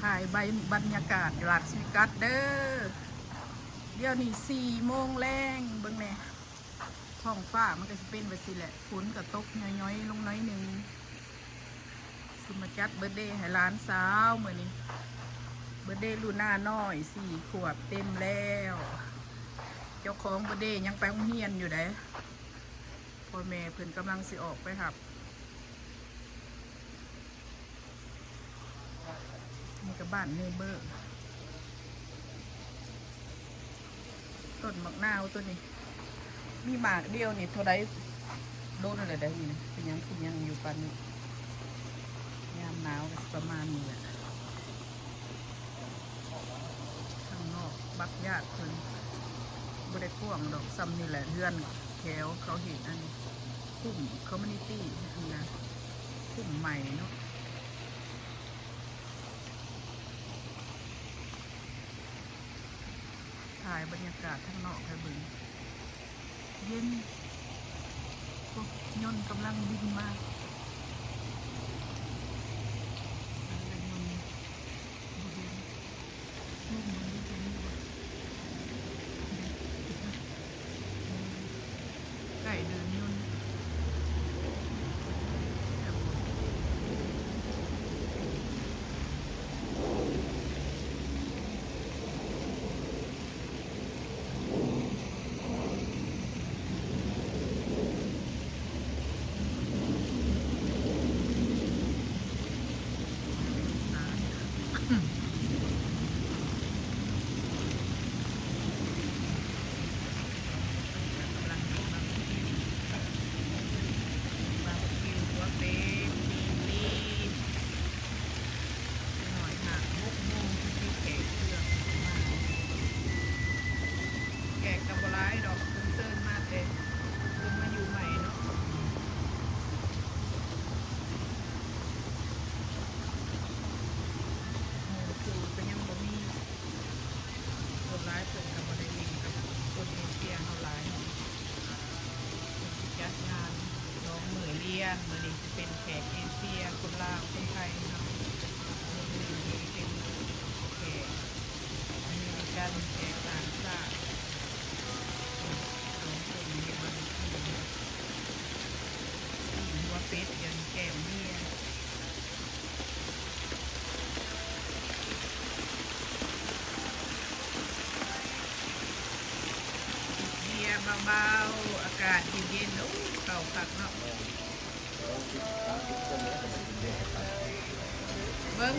ຖ່າຍໃບ ບັນຍາກາດຢູ່ລັດສະເວກັດເດີ. ດຽວນີ້ສີ່ໂມງແລງ ເບິ່ງແດ່ ທ້ອງຟ້າມັນກໍຊິເປັນແບບຊີ້ແຫຼະ ຝົນກໍຕົກຍ້ອຍໆລົງໜ້ອຍໜຶ່ງ. ຊິມາຈັດເບີດເດໃຫ້ຫຼານສາວມື້ນີ້ ເບີດເດລູນານ້ອຍ ສີ່ຂວບເຕັມແລ້ວ. ເຈົ້າຂອງເບີດເດຍັງໄປໂຮງຮຽນຢູ່ເດ້ ພໍ່ແມ່ເພິ່ນກຳລັງຊິອອກໄປຮັບ. ນີ້ກໍບ້ານເນເບີ ຕົ້ນໝາກນາວຕົວນີ້ ມີໝາກດຽວນີ້ເທົ່າໃດ ດົນແລ້ວໃດ໋ນີ້ ເປັນຫຍັງຄືຍັງຢູ່ປານນີ້? ຍາມໜາວກໍປະມານນີ້ແຫຼະ. ທາງນອກບັກຍາດເພິ່ນບໍ່ໄດ້ກວ້າງດອກ ສ່ຳນີ້ແຫຼະ ເຮືອນແຖວເຂົາເຮັດອັນຄຸ້ມຄອມມູນິຕີ້ ອັນນະ ຄຸ້ມໃໝ່ເນາະ. ຖ່າຍບັນຍາກາດທາງນອກໃຫ້ເບິ່ງ ເຢັນ ໂອ້ ຍົນກຳລັງບິນມາ ໃກ້ເດີ່ນຍົນ. ແຂກກໍບໍ່ຫຼາຍດອກ ເພິ່ນເຊີນມາແຕ່ເພິ່ນມາຢູ່ໃໝ່ເນາະ. ໝູ່ຄູ່ກໍຍັງບໍ່ມີ ສ່ວນຫຼາຍເພິ່ນກໍບໍ່ໄດ້ຫຼິ້ນກັບຄົນເອເຊຍເຮົາຫຼາຍ. ເພິ່ນຊິຈັດງານສອງມື້ລຽນ ມື້ນີ້ຊິເປັນແຂກເອເຊຍ ຄົນລາວ ຄົນໄທເນາະ ມື້ອື່ນຊິເປັນແຂກອາເມລິກັນ ແຂກຕ່າງຊາດ. ສອງຄົນນີ້ມັນປີ້ງຫົວເປັດ ດຽວນີ້ແກ້ມເບຍ. ເບຍເບົາໆ ອາກາດເຢັນໆ ໂອ້ ເຂົ້າຄັກເນາະ. ເບິ່ງ